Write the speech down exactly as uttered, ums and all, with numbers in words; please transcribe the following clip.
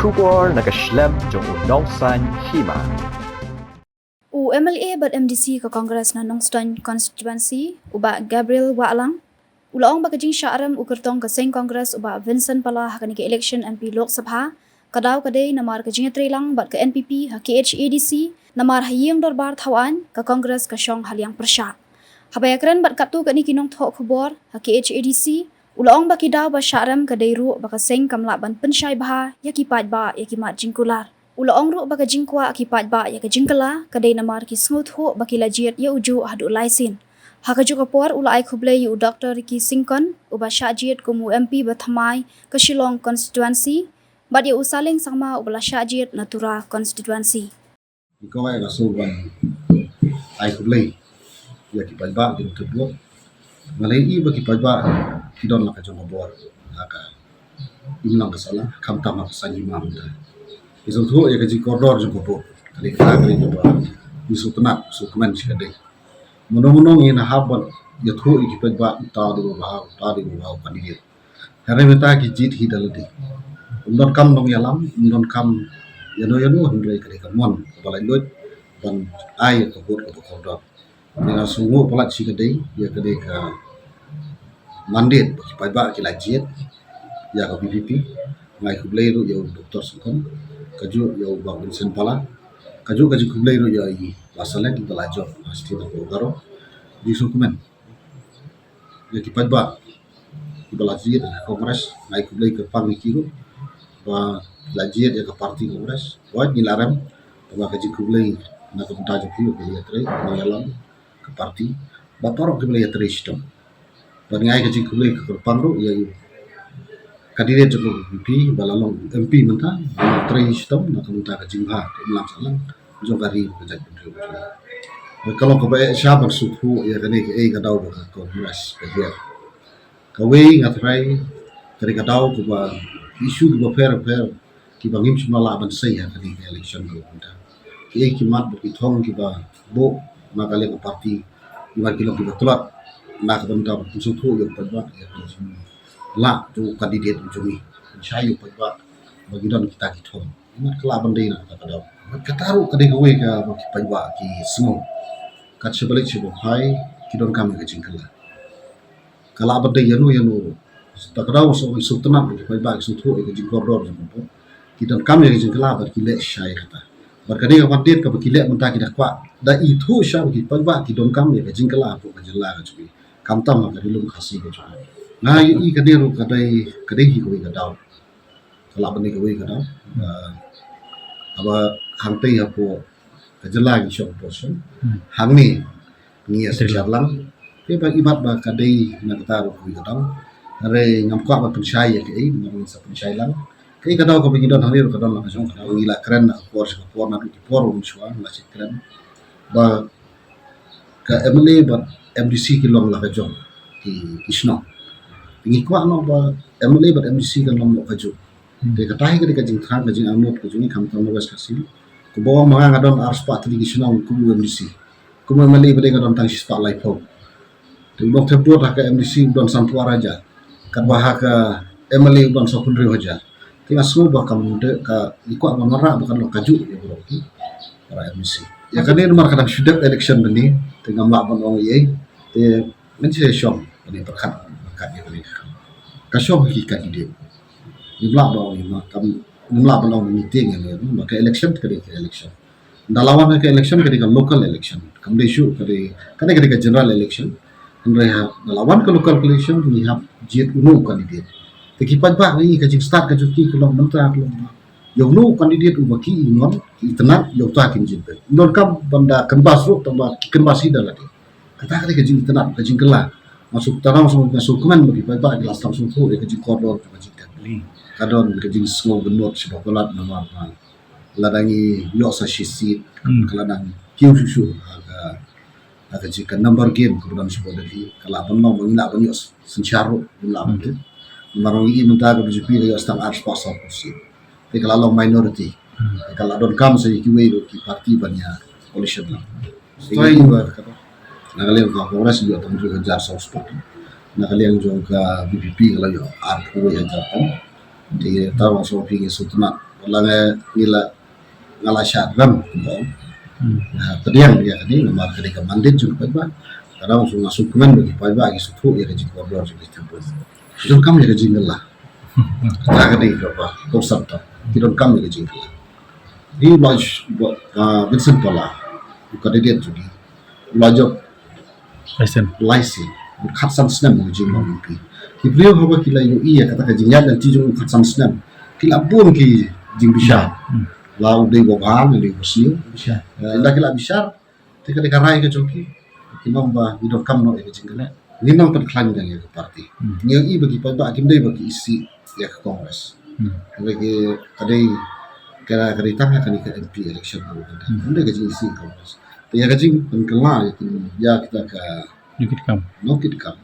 Khubor na ka shlem jong u Nongsaiñ Hima. U M L A bad M D C ka Congress na Nongstoiñ Constituency, u Bah Gabriel Wahlang, u la ong ba ka jingshah rem u kyrtong ka seng Congress u Bah Vincent Pala ha kane ka election M P Lok Sabha, ka daw ka dei namar ka jingïatreilang bad ka N P P ha K H A D C, namar ha ïing dorbar thawaiñ ka Congress ka shong ha liang pyrshah. Haba ïakren bad katto katne ki nongthoh khubor ha K H A D C, u la ong ba ki daw ba shah rem ka dei ruh ba ka seng kam lah ban pynshai bha ïa ki paidbah ïa ki mat jingkular. U la ong ruh ba ka jingkwah ki paidbah ïa ka jingkylla ka dei namar ki sngewthuh ba ki la jied ïa u juh haduh lai sien. Ha kajuh ka por u la ai khublei ïa u Doctor Ricky Syngkon uba shah jied kum u M P ba thymmai ka Shillong Constituency, bad ïa u Saleng Sangma uba la shah jied na Tura Constituency. Nyngkong eh nga sngewbha ban ai khublei ïa ki paidbah ki nongthoh khubor. Nga la ïohi ba ki paidbah ki don la ka jong ka bor ha ka imlang ka sahlang, khamtam ha ka saiñ hima mynta. Ki sngewthuh ïa ka jingkordor jong ka bor. Ka dei kata ka dei kaba ngi sngewtynnat sngewkmen shikatdei. Mynno mynno ngin hap ban ïathuh ïa ki paidbah, uta dei uba bha, uta dei uba bha u candidate. Hynrei mynta ki jied hi da lade. Ym donkam nongïalam, ym donkam ïano ïano, hynrei ka dei ka mon kaba laitluid ban ai ïa ka vote kaba kordor. Te nga sngewnguh palat shikatdei ïa ka dei ka mandate ba ki paidbah ki la jied ïa ka V P P. Nga ai khublei ruh ïa u Doctor Syngkon, kajuh ïa u Bah Vincent Pala, kajuh ka jingkhublei ruh ïa i Bah Saleng ba la jop ha state of Garo. Jingsngewkmen ïa ki paidbah kiba la jied ïa ka Congress, nga ai khublei kyrpang ïa ki ruh ba la jied ïa ka party Congress. Wat ngi la rem, tangba ka jingkhublei na ka bynta jong ki ba ki la ïatrei, nongïalam ka party, bad baroh kiba la ïatrei shitom. Bad nga ai ka jingkhublei ka kyrpang ruh ïa u candidate jong ka V P P ba la long M P mynta, ba la trei shitom na ka bynta ka jingbha ka imlang sahlang jong ka ri ka jaitbynriew. Ka long kaba eh sha ban sngewthuh ïa kane kaei ka daw ba ka Congress ka hiar. Kawei nga tharai ka dei ka daw kaba issue kiba pher pher kiba ngim shym la lah ban sei ha kane ka election ka mynta. Kiei ki mat bad ki thong kiba buh na ka liang ka party, ki mat ki long kiba tlot na ka bynta ban pynsngewthuh ïa u paidbah ïa ka jinglah jong u candidate jong ngi. Pynshai ïa u paidbah ba ki don kita ki thong. Ki mat ka lah ban dei na kata ka daw. Bad kata ruh ka dei kawei kaba ki paidbah ki sngew. Kat shaba leit shaba phai ki donkam ïa ka jingkylla. Ka lah ban dei ïano ïano. Ta ka daw shu sngewtynnat ki paidbah ki sngewthuh ïa ka jingkordor jong ka bor. Ki donkam ïa ka jingkylla bad ki leh shai kata. Bad ka dei ka mandate kaba ki leh mynta ki da kwah. Da ithuh sha ba ki paidbah ki donkam ïa ka jingkylla hapoh ka jylla ka jong ngi. Khamtam ha ka Ri Lum Khasi ka jong ngi. Nga ïohi ka dei ruh ka dei ka dei hi kawei ka daw. Ka lah ban dei kawei ka daw. Ah, haba hangtei hapoh ka jylla ngi shong hapoh shnong. Hmm. Hangne ngi ïa synshar lang. Te ba i mat ba ka dei na kata ruh kawei ka daw. Hynrei ngam kwah ban pynshai ïa kaei, ngam sa pynshai lang. Kaei ka daw kaba ngi don hangne ruh ka don la ka jong ka daw. Ngi la kren na ka por sha ka por, naduh ki por mynshuwa ngi la shu kren ba ka M L A bad M D C ki long la ka jong ki, ki shnong. Ngi kwah noh ba M L A bad M D C kan long noh kajuh. Hmm. Te kata hi ka dei ka jingthrang, ka jingangnud ka jong ngi khamtam na West Khasi. Kumba ong ma nga, nga don arspah tylli ki shnong kum u M D C. Kum u M L A ba dei nga don tang shispah laiphew. Te u nongthep vote ha ka M D C u don sanphew ar hajar. Katba ha ka M L A u don sawphew hynriew hajar. Te nga sngew ba kam dei ka, ngi kwah ban wanrah ba kan long kajuh ïa baroh ki para M D C. Ïa kane namar ka dang shu dep election mynne, te ngam lah ban ong ei ei. Te ngan shu shong kane pyrkhat, pyrkhat ïa kane. Ka shong ki candidate. Ngim lah ban ong ei, ma kam, ngim lah ban ong ei meeting ïa kane, ma ka election ka dei ka election. Da la wan ka election ka dei ka local election. Kam dei shuh ka dei, ka dei, ka dei ka general election. Hynrei ha, da la wan ka local election ngi hap jied uno u candidate. Te ki paidbah ngi ka jingstad ka jong ki ka long mynta ka long ba ïa uno u candidate uba ki i mon, ki i tynnat, ïa uta kin jied. Ym donkam ban da kynbas ruh tangba ki kynbas hi da lade. Kata ka dei ka jingitynnat, ka jingkylla. Nga shu tang, nga shu, nga shu kmen ba ki paidbah ki la sdang sngewthuh ïa ka jingkordor ka jingkyrmen. Ka don ka jingsngew bynnud sha ba palat namar ba lada ngi ïoh sa shi seat, hmm, ka la dang kiew shuh shuh ha ka, ha ka jing ka number game kaba dang shu bud hi, ka lah ban long ba ngi lah ban ïoh synshar ruh, ngim lah ban, hmm, tip. Namar ngi i mynta ka B J P ka ïoh sa tang arspah sawphew seat. Te ka la long minority. Hmm. Te ka la donkam sa ïa kiwei ruh ki party ban ïa coalition lang. Te ngi i ba ka, na ka liang ka Congress ïoh tang hynriew hajar sawspah. Na ka liang jong ka V P P ka la ïoh arphew wei hajar tang. Te tang ba shu phi ngi sngewtynnat. La nga ngi la nga la shah rem kumba ong. Hmm. Nga pdiang ïa kane namar kane ka mandate jong ki paidbah. Ka dang shu nga shu kmen ba ki paidbah ki shu thuh ïa ka jingkordor jong ki temple. Ki donkam ïa ka jingkylla. Ka kane kaba kongsan ta ki donkam ïa ka jingkylla. Ni u Lai, ah, Vincent Pala, u candidate jong ngi, u la jop Laisen. Laisen. Khatsan snem u jingmut M P. Ki briew haba ki la ïohi ïa kata ka jingïaid lynti jong u khatsan snem, ki la bun ki jingbishar. Hmm. La u dei uba bha, la u dei uba sniew. Bishar. Eh, la ki la bishar, te ka dei ka rai ka jong ki. Ki ong ba ngi donkam noh ïa ka jingkylli. Ngi nang pynkhlaiñ ïa ka party. Hmm. Ngi ïohi ba ki paidbah kim dei ba ki isih ïa ka Congress. Hmm. Lagi ka dei ka, ka dei tang ha kane ka M P election. Hmm. Kim dei ka jingisih Congress. Te ïa ka jingpynkylla ïa ki, ïa kita ka nongkitkam. Nongkitkam.